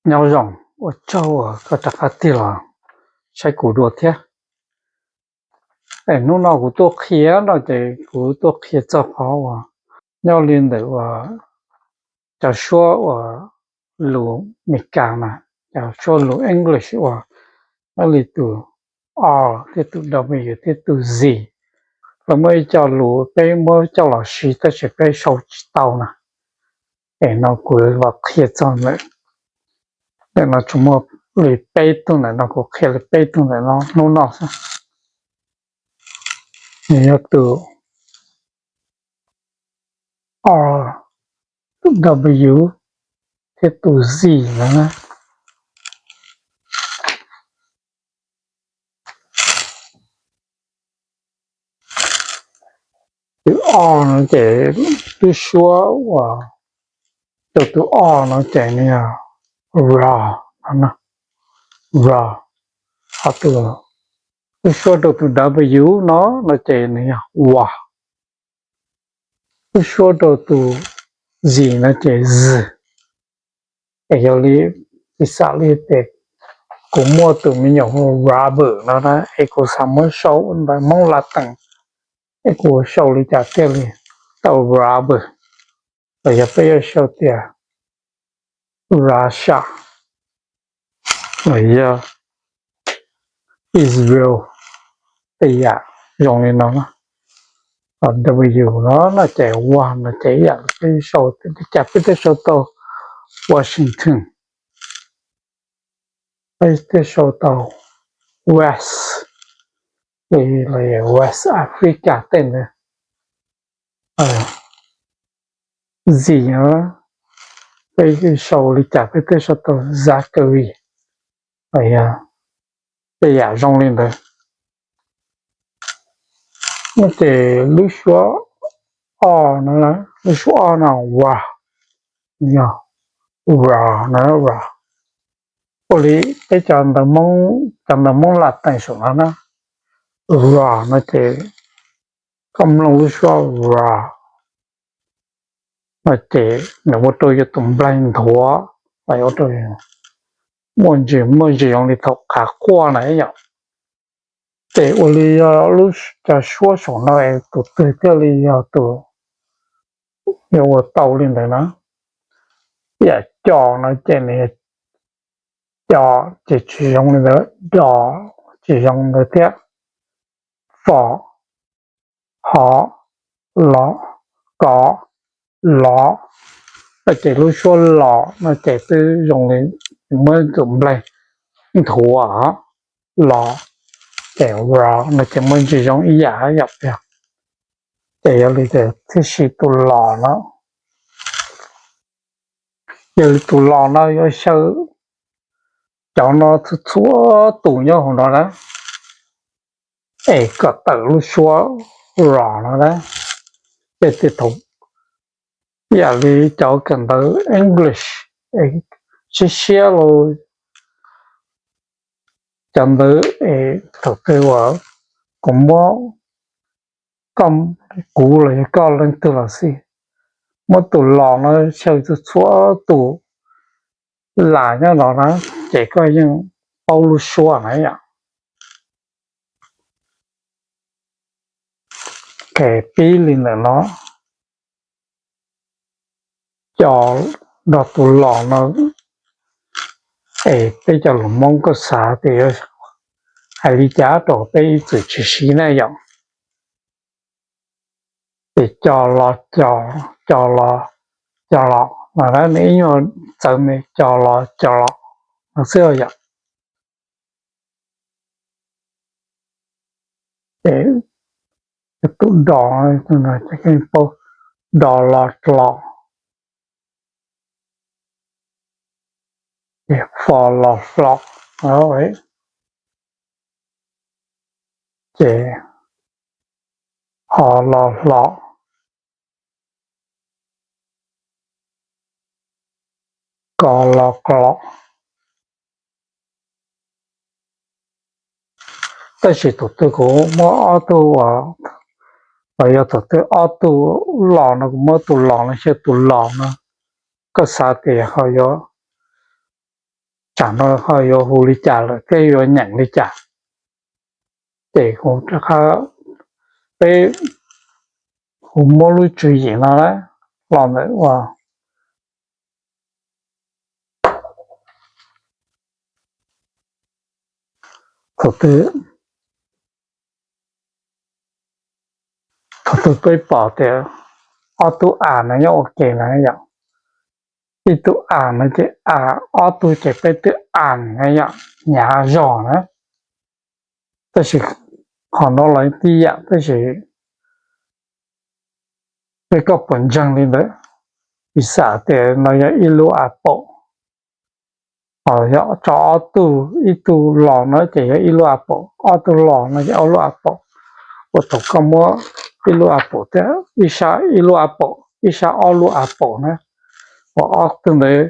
Nyob zoo, ua tsaug uas koj rov qab tig los saib kuv dua thiab. Es hnub no kuv tuaj qhia no ces kuv tuaj qhia txog qhov uas nyob li ntawm uas cov suab uas lus Meskas mas, cov suab lus English uas nyob li tus R thiab tus W thiab tus Z, lawv muaj ib co lus peb muab coj los siv tab sis peb sau tsis tau na. Es no kuv los qhia txog ntawm, ntawm no tsuas muaj li peb tug ntawm no, kuv qhia li peb tug ntawm no hnub no xwb. Nws yog tus R, tus W thiab tus Z no na. Tus O no ces lub suab uas rau tus O no ces nws yog R, R. Ho tus, lub suab rau tus W no no ces nws yog W. Lub suab rau tus Z no ces Z. Es yog li, piv xam li tias kuv muaj tus me nyuam hu Robert no na, es kuv xav muab sau ntawv Hmoob Latin, es kuv sau li cas thiaj li tau Robert? Los yog peb yuav sau tias Russia, los yog Israel, tej yam zoo li no. Ho W no no ces Wa no ces ib yam li peb sau, li cas peb thiaj sau tau Washington, peb thiaj sau tau West, li los yog West Africa tej ntawd. Z no peb sau li cas peb thiaj sau tau Zachary, los yog tej yam zoo li ntawd. No ces lub suab O no, lub suab O no Wa, yog Wa no, Wa. Ua li peb cov ntawv Hmoob, cov ntawv Hmoob Latin saum no na, Wa no ces koj mloog lub suab Wa no ces nws ua rau yus tus nplaig nthuav, los ua rau muaj ntsis, muaj ntsis zoo li thaum qav quaj na yom. Ces ua li yog lub, cov suab saum no es tus twg thiaj li yog tus yuav ua tau li ntawd na. Yam co no ces nws, co ces tsis zoo li ntawd, do tsis zoo ntawd thiab. Fo, ho, lo, ko, lo. No ces lub suab lo no ces twb zoo li muab tus nplaig nthuav, lo, ces ro no ces muaj ntsis zoo ib yam yom. Ces yog li ces thiaj siv tus lo no. Yog li tus lo no yuav xyaw cov no txhua txhua tus nyob hauv no na, es kom tawm lub suab ro no na. Ces thaum ib yam li cov kawm ntawv English siab siab los, cov ntawd es thaum twg uas kuv muab, koj, kuv los yog koj leej twg los xij, muab tus lo no xyaw txhua txhua tus las nyob no na, ces koj yeej paub lub suab na yom. Ces pib li ntawm no, co nrog tus los no, es peb cov lus Hmoob koj xav tias yuav hais li cas rau peb ib txwm tsis siv na yom. Ces co los, co, co los, co los no na, nws ib nyuag txawv me, co los co los no xwb yom. Ces tus do, paub, do los hlo, ces fo los hlo, ces ho los hlo, ko los klo. Tab sis thaum twg kuv muab ob tug, los yog thaum twg ob tug los no kuv muab tus los no xyaw tus los no, koj xav tias ho yuav tsam no ho yuav hu li cas lawm thiab yuav nyeem li cas. Ces kuv rov qab, peb, kuv muab lub tswv yim no los ntawm ua thaum twg, thaum twg peb pom tias ob tug as no nyob ua ke na yom, ib tug as no ces a, ob tug ces peb twb as na yom, hnyav zog na. Tab sis qhov no los tib yam tab sis peb koj puas ntseeg li ntawd, piv xam tias no yog ib lub a paum, yog tso ob tug, ib tug los no ces yog ib lub a paum, ob tug los no ces ob lub a paum, ua thaum koj muab ib lub a paum thiab ib sab ib lub a paum ib sab ob lub a paum na, ua ob tug ntawd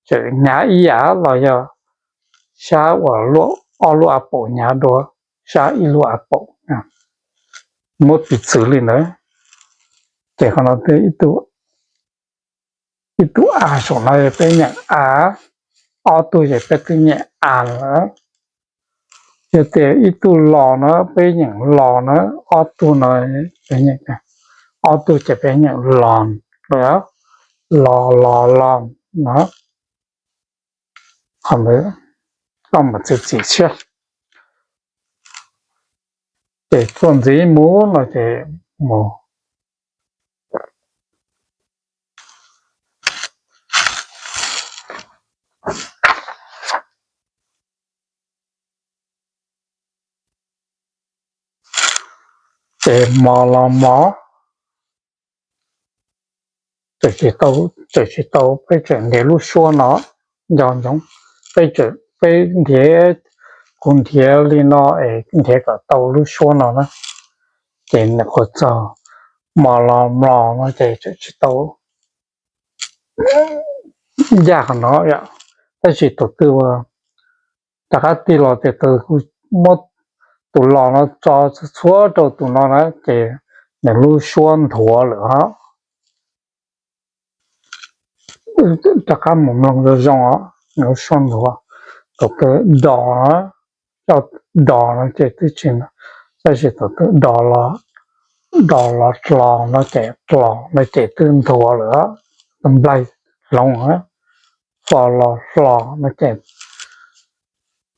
tseem hnyav ib yam los yog sab uas ob lub a paum hnyav dua sab ib lub a paum, muab piv txwv li ntawd. Ces qhov no ib tug a saum no peb nyeem a, ob tug ces peb twb nyeem a lawm. Yog tias ib tug los no peb nyeem los na, ob tug no, ob tug ces peb nyeem los, los los los no. Qhov ntawd koj mam txiav txim siab. Ces txuas ntxiv mus no ces mus, ces mos los mos, tseem tsis tau, tseem tsis tau, peb tseem nrhiav lub suab no nco ntsoov, peb tseem, peb nrhiav, kuv nrhiav li no es nrhiav kom tau lub suab no na, ces nws qhuav txog mos los mlos no ces tseem tsis tau ncaj qhov no yom. Tab sis tus twg rov qab tig los tias tus kuv muab tus los no tso txhua rau tus no na ces nws lub suab nthuav lawm os. Rov qab mus mloog zoo zoo os, nws lub suab nthuav. Tus twg dos, coj dos no ces twb tsis, tab sis tus twg dos los, dos los dlos no ces dlos no ces twb nthuav lawm, tus nplaig hloov. Fo los hlo no ces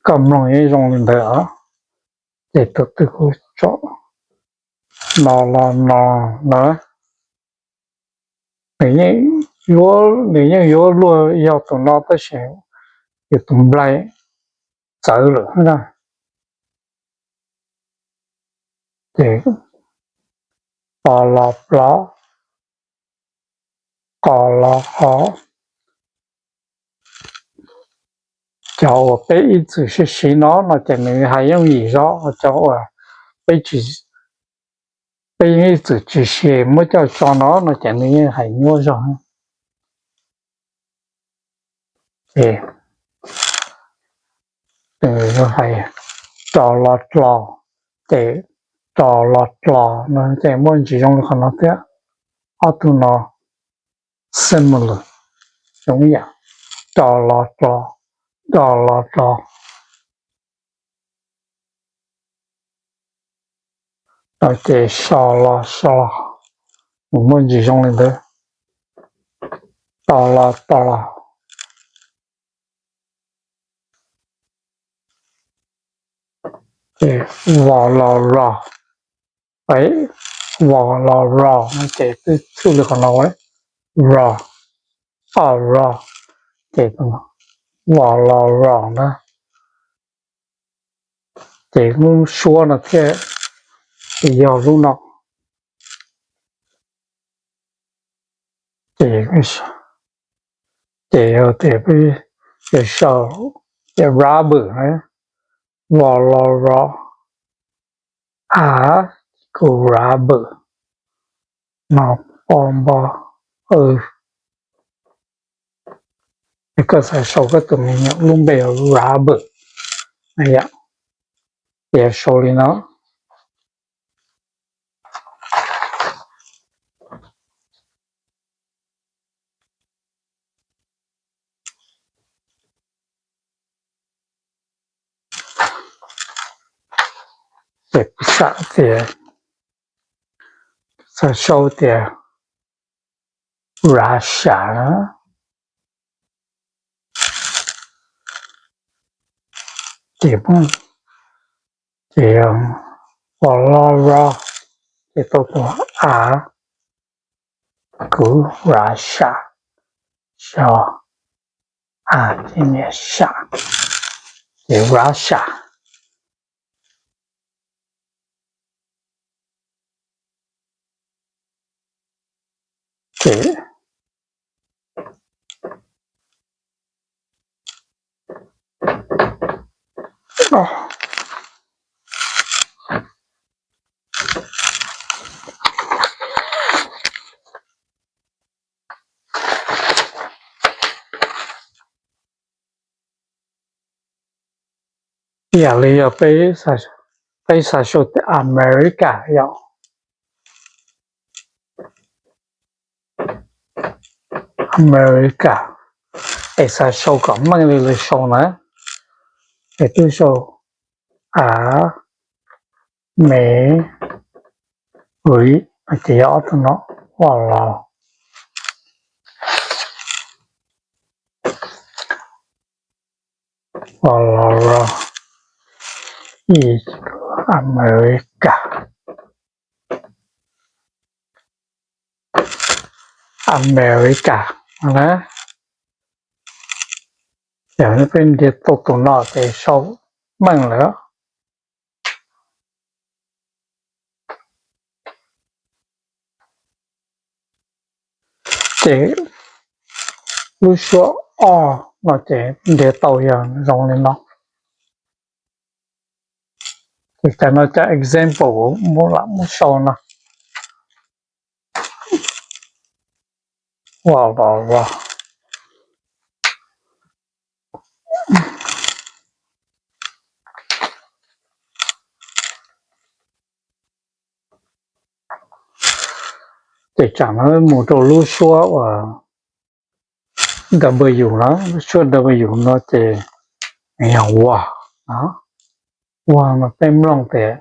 koj mloog yeej zoo li ntawd os. Ces tus twg kuv tso no los no na, nws yeej yuav luag yog tus no tab sis yus tus nplaig txawv lawm na. Ces pos los plos, qos los qos. Cov uas peb ib txwm siv siv no no ces nws hais yooj yim zog, cov uas peb, peb yeej ib txwm tsis siv muab coj tso no no ces nws yeej hais nyuaj zog. Ces hais ros los dlos, ces ros los dlos no ces muaj ntsis zoo li qhov no thiab. Ob tug no similar, zoo ib yam, ros los dlos, ros los dlos. No ces so los so, nws muaj ntsis zoo li ntawd. Tos los tos los. Ces vos los ros, vos los ros no ces twb txhwj li qhov no, ros, o ros, ces vos los ros na. Ces lub suab no thiaj yog lub no. Ces, ces yog tias peb yuav sau ces rubber na, vos los ros, a, kuv rubber no, o npo, w. Es koj xav sau koj tus me nyuam lub npe rubber, yog, ces sau li no. Ces kuv xav tias, xav sau tias Russia na. Ces, ces ua lo ro, ces tau tus a, kuv Russia, so, a, ces nias sa, ces Russia. Ces ib yam li yog peb xav sau tias America yom, America, es xav sau kom meej li lawv sau na, es twb sau a, me, ris, ces yog ob tug no, ua los, ua los, ua los, America, America na. Yog peb ntiav tau tus no ces sau meej lawm. Ces lub suab o no ces ntiav tau yog zoo li no. Ces cov no cov example muab lam muab sau no. Ua los, ces tsam no mus rau lub suab uas W no, lub suab W no ces nws yog ua, ua no peb mloog tias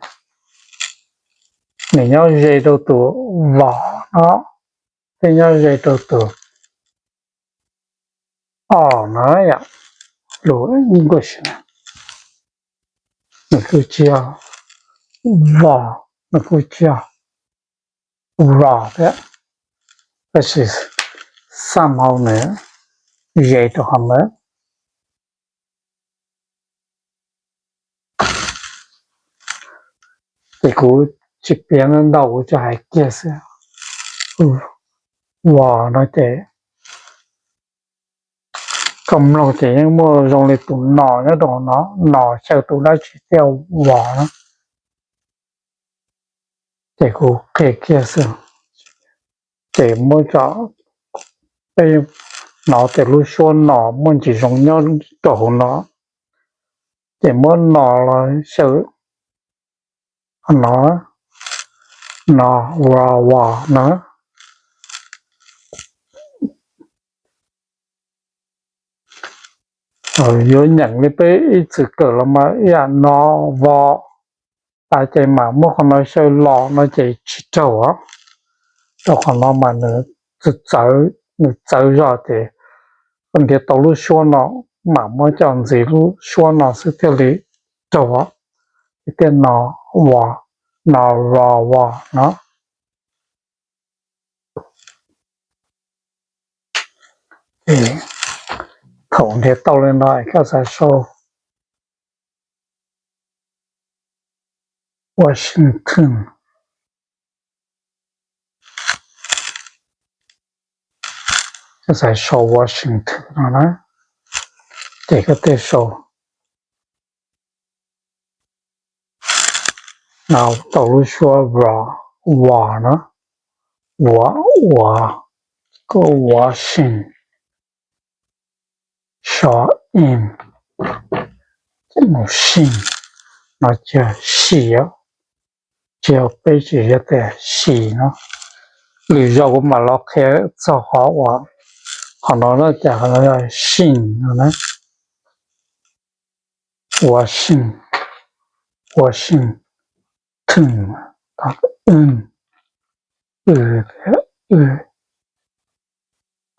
nws nyob ze rau tus vos no, thiab nyob ze rau tus o no yom, lus English na, nws kuj tsis yog vos, nws kuj tsis yog ros thiab, tab sis somehow nws ze rau qhov ntawd. Ces kuv tsis piav ntau, kuv tsuas hais kiag xwb. Vos no ces koj mloog ces yeej muaj zoo li tus no nyob rau no, no xyaw tus dab tsi thiaj vos na. Ces kuv qhia kiag xwb. Ces muab tso, peb hnov tias lub suab no muaj ntsis zoo nyob rau hauv no, ces muab no los xyaw no, no, vos, vos no. Yuav nyeem li peb ib txwm kawm los mas ib yam no, vos, tas ces mam muab qhov no xyaw los no ces tsis raug os. Rau qhov no mas nws txawv, nws txawv zog ces ntiav tau lub suab no, mam muab coj ntxiv lub suab no xwb thiaj li raug os. Ces thiaj no, vos, no, vos, vos no. Thaum nrhiav tau li no koj xav sau Washington, koj xav sau Washington no na, ces koj thiaj sau no tau lub suab vos, vos no, vos, vos, koj Washington, so in, ces mus sim no ces sim, ces peb tsis yog tias sim no, lwm zaus kuv mam los qhia txog qhov uas qhov no na, ces qhov no yog sim no na, Washington, Washington, Washington,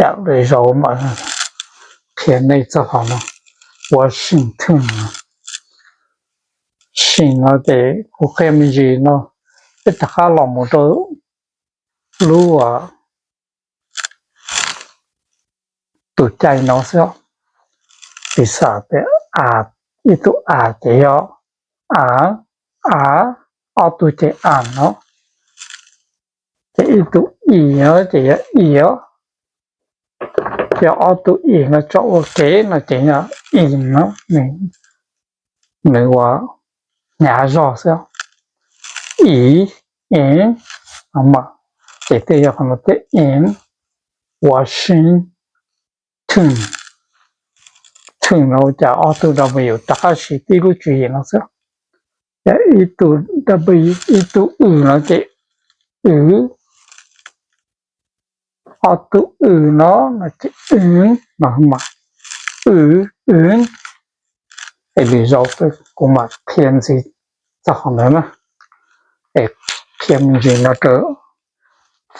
yam li zaus mam qhia nej txog qhov no, Washington. Shin no ces kuv qhia me ntsis no, peb rov qab los mus rau lub tus cai no xwb. Piv xam tias a, ib tug a ces yog a, a, ob tug ces a no, ces ib tug i no ces yog i os. Yog ob tug i no tso ua ke no ces yog i no, nws ua hnyav zog xwb. I, i, ces tej yog qhov no thiab, i, Washington, no cas ob tug w rov qab siv tib lub tswv yim no xwb. Ces ib tug, ib tug w no ces w, ob tug w no no ces w, no mas w, w. Es lwm zaus kuv mam qhia ntxiv txog qhov ntawd na, es qhia me ntsis no rau,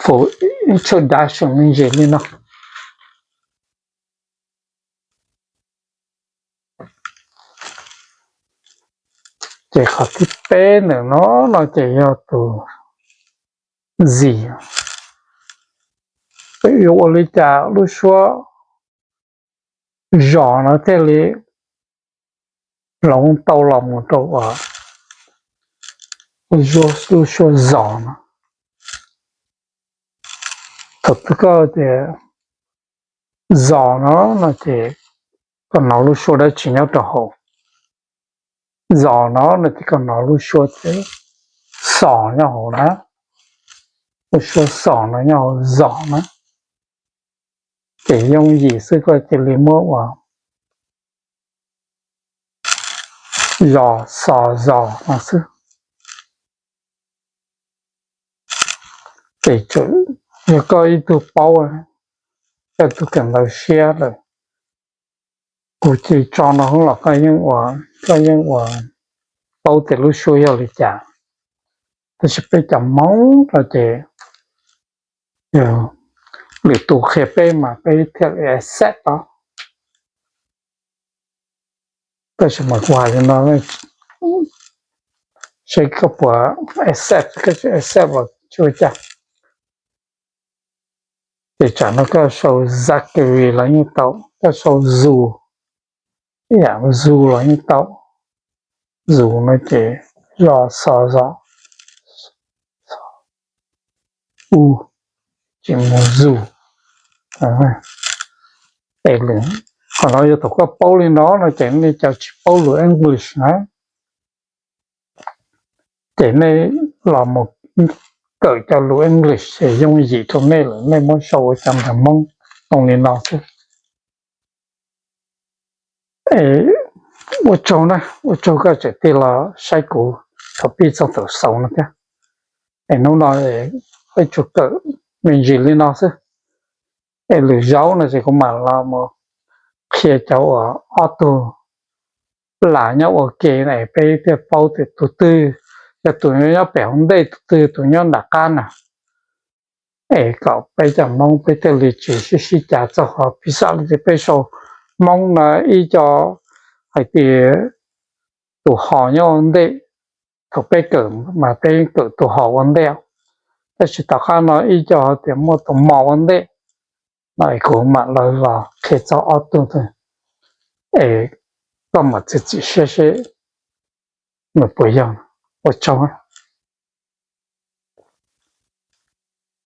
fo, introduction me ntsis li no. Ces qhov thib peb ntawm no no ces yog tus zis. Yuav ua li cas lub suab zos no thiaj li hloov tau los mus rau lub suab zos no? Thaum twg koj tias zos no no ces koj hnov lub suab dab tsi nyob rau hauv? Zos no no ces koj hnov lub suab, xos nyob hauv na, lub suab xos no nyob hauv zos na. Ces yooj yim xwb koj cia li muab ua zos, xos, zos no xwb. Ces yog koj ib tug paub, koj tus kawm ntawv siab lawm, kuv cia tso no los koj yeej ua, koj yeej ua paub tias lub suab yog li cas. Tab sis peb cov Hmoob no ces lwm tus qhia peb mas peb thiaj li accept os. Tab sis mas kuv hais li no, seb koj puas accept, koj tsis accept los tsis ua cas. Ces tsam no koj sau Zachary los yeej tau, koj sau Zus, ib yam Zus los yeej tau. Zus no ces zos, xos, zos, u, ces mus Zus. Es qhov no yog thaum koj paub li no no ces nej cov tsis paub lus English na, ces nej los mus kawm cov lus English ces yooj yim rau nej lawm, nej muab sau ua cov ntawv Hmoob zoo li no xwb. Es ua tsaug na, ua tsaug koj tseem tig los saib kuv thaum pib txog thaum xaus no thiab. Es hnub no peb tsuas kawm me ntsis li no xwb. Es lwm zaus no ces kuv mam los mus qhia cov uas ob tug lam nyob ua ke es peb thiaj paub tias tus twg yog tus nyob pem hauv ntej, tus twg tus nyob nram qab na. Es kom peb cov Hmoob peb thiaj li tsis sib sib cav txog qhov piv xam li tias peb sau Hmoob no ib co hais tias tus hos nyob ua ntej, thaum peb kawm mas peb kawm tus hos ua ntej, tab sis tom qab no ib co hais tias muaj tus mos ua ntej no. Es kuv mam li los qhia txog ob tug, es koj mam txiav txim siab seb nws puas yog. Ua tsaug.